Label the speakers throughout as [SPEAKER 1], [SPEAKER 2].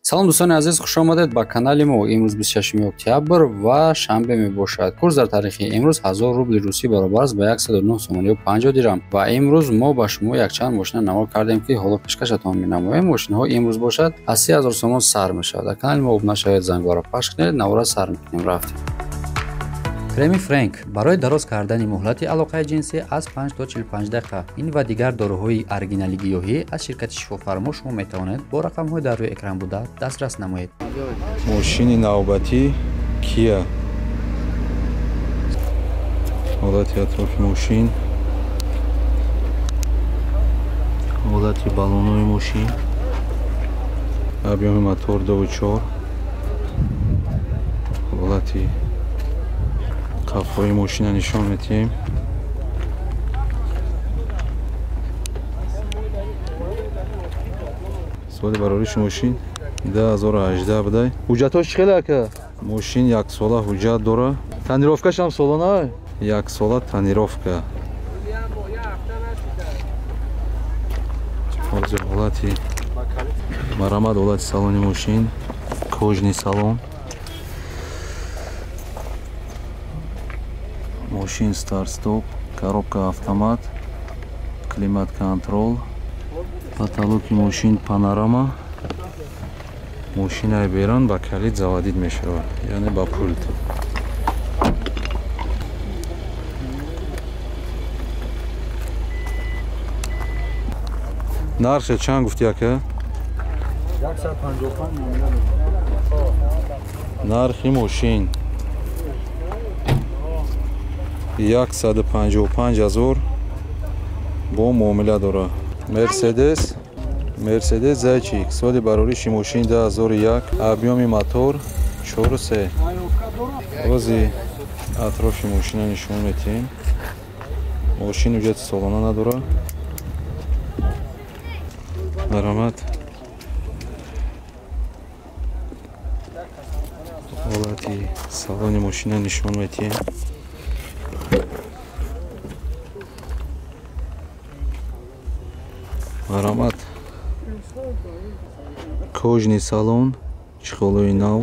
[SPEAKER 1] Салом дӯстони азиз, хуш омадед ба канали мо. Имрӯз 26 октябр ва шанбе мебошад. Курс дар таърихи имрӯз 1000 рубли русӣ баробар аст ба 109 сомонию 50 дирам. Ва имрӯз мо ба шумо якчанд мошина навор кардем, ки ҳоло пешкашатон менамоем. Мошинаҳо имрӯз бошад аз 3000 сомон сар мешавад. Дар канали мо обуна шавед, зангора пахш кунед, навора сар мекунем. Рафтем. Креми Френк барои дароз кардани муҳлати алоқаи ҷинсӣ аз 5 то 45 дақиқа. Ин ва дигар доруҳои оригинали гиёҳӣ аз ширкати Шифофармо шумо метавонед бо рақамҳои дар рӯи экран буда дастрас намоед.
[SPEAKER 2] Мошини навбатӣ Kia. Ҳолати атрофи мошин, ҳолати баллонҳои мошин, объёми мотор 2.4, ҳолати қафои мошина нишон медиҳем. Соли барориши мошин 2018 будай. Ҳуҷҷатҳош чӣ хеле ака? Мошин яксола ҳуҷҷат дора. Тонировкашам солона? Яксола тонировка. Ҳозир ҳолати марамат, ҳолати салони мошин, кожный салон. Мошин старт-стоп, коробка автомат, климат-контрол, потолоки мошин панорама. Мошинаи берон ба калид заводид мешавад, яъне ба пулт. Нархе чанд гуфти ака?
[SPEAKER 3] 155.
[SPEAKER 2] Нархи мошин 155 000 бо муомила дора. Мерседес Зайчик, соли барориши мошин 2001, объёми мотор 4.3. Ози атрофи мошина нишон медиҳем. Мошин ҳуҷҷати солона надора. Даромад. Ҳолати салони мошина нишон медиҳем. Марамат. Кожный салон, чехолои нав.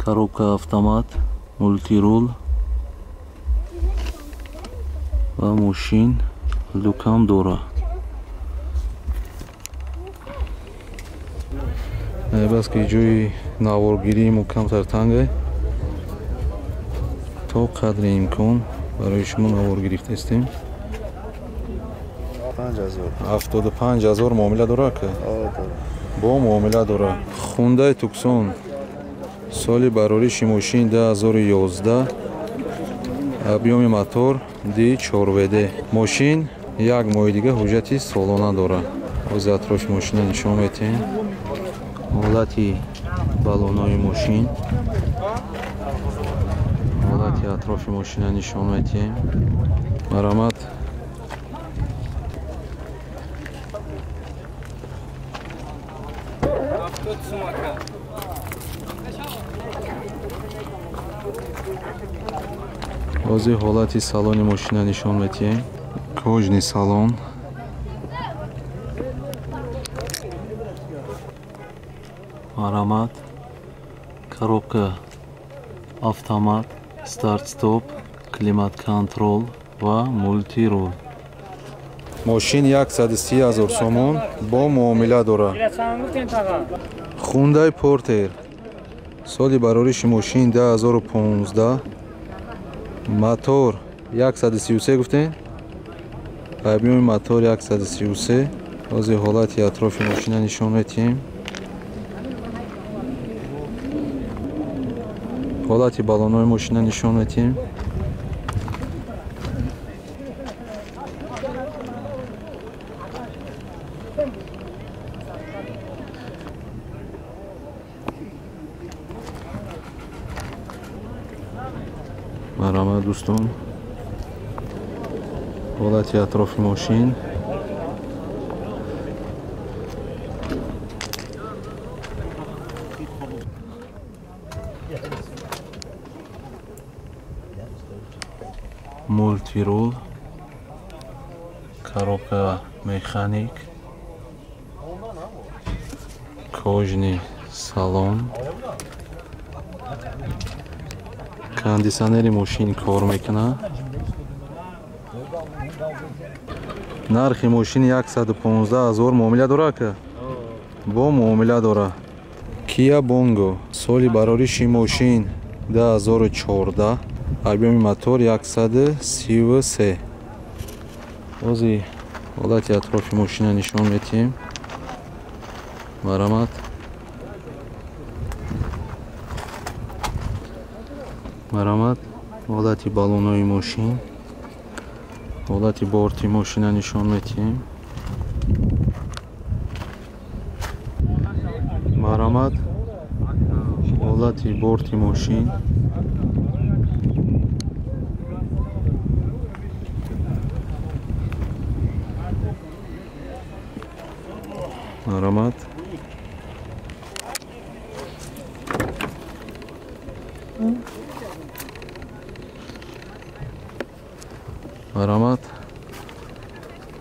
[SPEAKER 2] Коробка автомат, мультирул ва мошин люкам дора. Баски ҷои наворгирии мо камтар танга. То қадри имкон барои шумо навор гирифтаистем. 75 000 муомила дора ака? Бо муомила дора. Хундай Туксон, соли барориши мошин 2011, объёми мотор D4VD. Мошин як моҳи дига ҳуҷҷати солона дора. Ҳозир атрофи мошина нишон медиҳем. Ҳолати баллонҳои мошин, ҳолати атрофи мошина нишон медиҳем. Марамат. Ҳозир ҳолати салони мошина нишон медиҳем. Кожный салон. Марамат. Коробка автомат, старт-стоп, климат-контрол ва мультирул. Мошин 130 000 сомон бо муомила дора. Хундай Портер, соли барориши мошин 2015, мотор 133 гуфтем, объёми мотор 133. Ҳозир ҳолати атрофи мошина нишон медиҳем. Ҳолати баллонҳои мошина нишон медиҳем. Марҳамат дӯстон. Ҳолати атрофи мошин. Мультирул. Коробка механик. Кожаный салон. Кондиционери мошин кор мекунад. Нархи мошин 115 000 муомила дора ка? Бо муомила дора. Kia Bongo соли барориши мошин 2014, объёми мотор 133. Ози ҳолати атрофи мошина нишон метиҳем. Марамат. Марамат. Ҳолати баллонҳои мошин, ҳолати борти мошина нишон метиҳем. Марамат. Ҳолати борти мошин. Марамат. Марамат.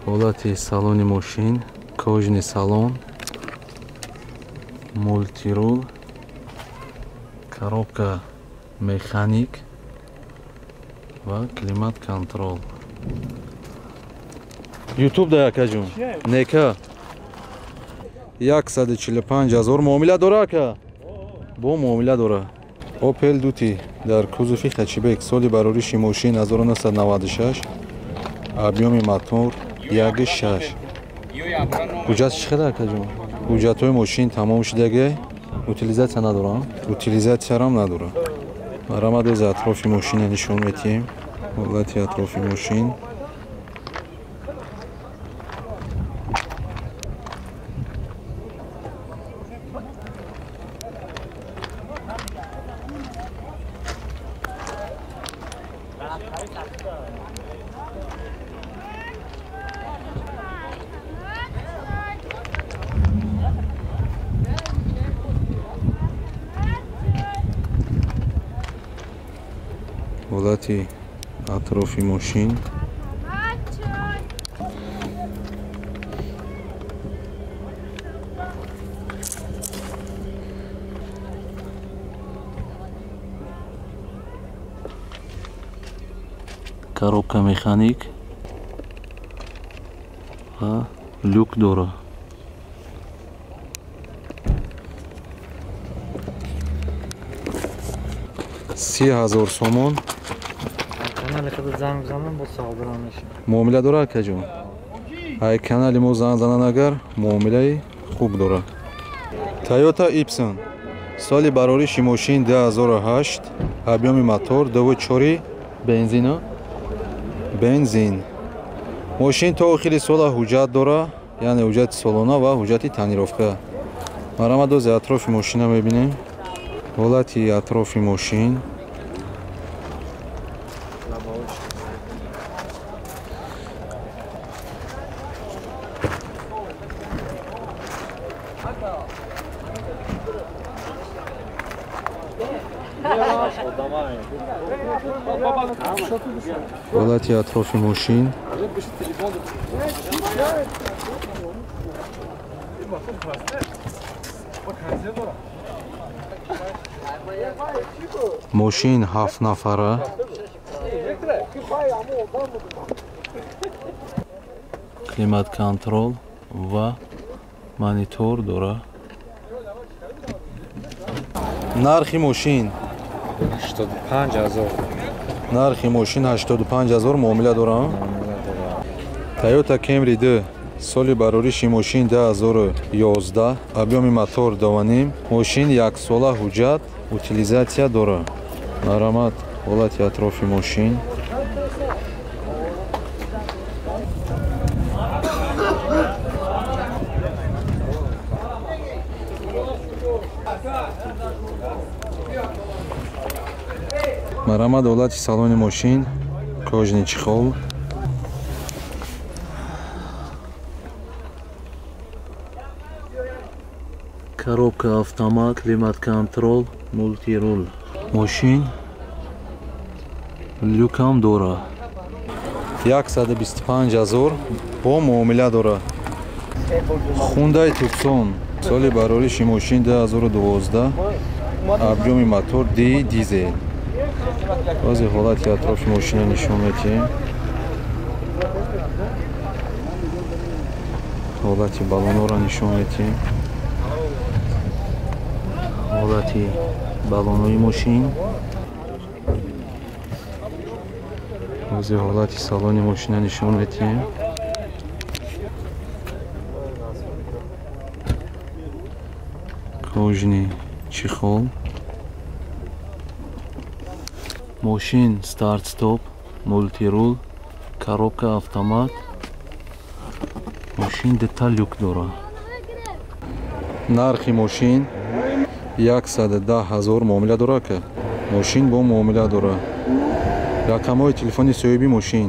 [SPEAKER 2] Ҳолати салони мошин, кожаный салон, мультирул, коробка механик ва климат-контрол. Ютуб да якаҷун. Нека. 145 000 муомила дора ака? Бо муомила дора. Opel Duty дар кузови хэтчбек соли барориши мошин 1996, объёми мотор 1.6. Ҳуҷҷат чӣ қадар акаҷон? Ҳуҷҷатҳои мошин тамом шудаги, утилизатсия надорам? Утилизатсиярам надорам. Марамат ози атрофи мошина нишон метиҳем. Ҳолати атрофи мошин. Ҳолати атрофи мошин. Коробка механик ва люк дора. 30 000 сомон. Муомила дора акаҷон? Ай канали мо занг занан агар муомилаи хуб дора. Toyota Ipson соли барориши мошин 2008, объёми мотор 2.4, бензина. Бензин. Мошин то охири сола ҳуҷҷат дора, яъне ҳуҷҷати солона ва ҳуҷҷати тонировка. Марамат ози атрофи мошина мебинем. Ҳолати атрофи мошин. Ҳолати атрофи мошин. Мошин 7 нафара. Климат-контрол ва монитор дора. Нархи мошин
[SPEAKER 1] 85 000.
[SPEAKER 2] Нархи мошин 85 000 муомила дорам. Toyota Camry 2 соли барориши мошин 2011, объёми мотор 2.5, мошин яксола ҳуҷҷат, утилизатсия дора. Марамат. Ҳолати атрофи мошин. Марамат ҳолати салони мошин, кожаный чехол. Коробка автомат, климат-контрол, мультирул. Мошин люкам дора. 125 000 бо муомила дорад. Хундай Туксон, соли барориши мошин 2012, объёми мотор ди дизел. Баъзе ҳолати атрофи мошина нишон медиҳем. Ҳолати баллонҳоро нишон медиҳем. Ҳолати баллонҳои мошин. Баъзе ҳолати салони мошина нишон медиҳем. Кожаный чехол. Мошин старт-стоп, мультирул, коробка автомат. Мошин дута люк дорад. Нархи мошин 110 000, муомила дорад ка? Мошин бо муомила дорад. Рақамҳои телефони соҳиби мошин.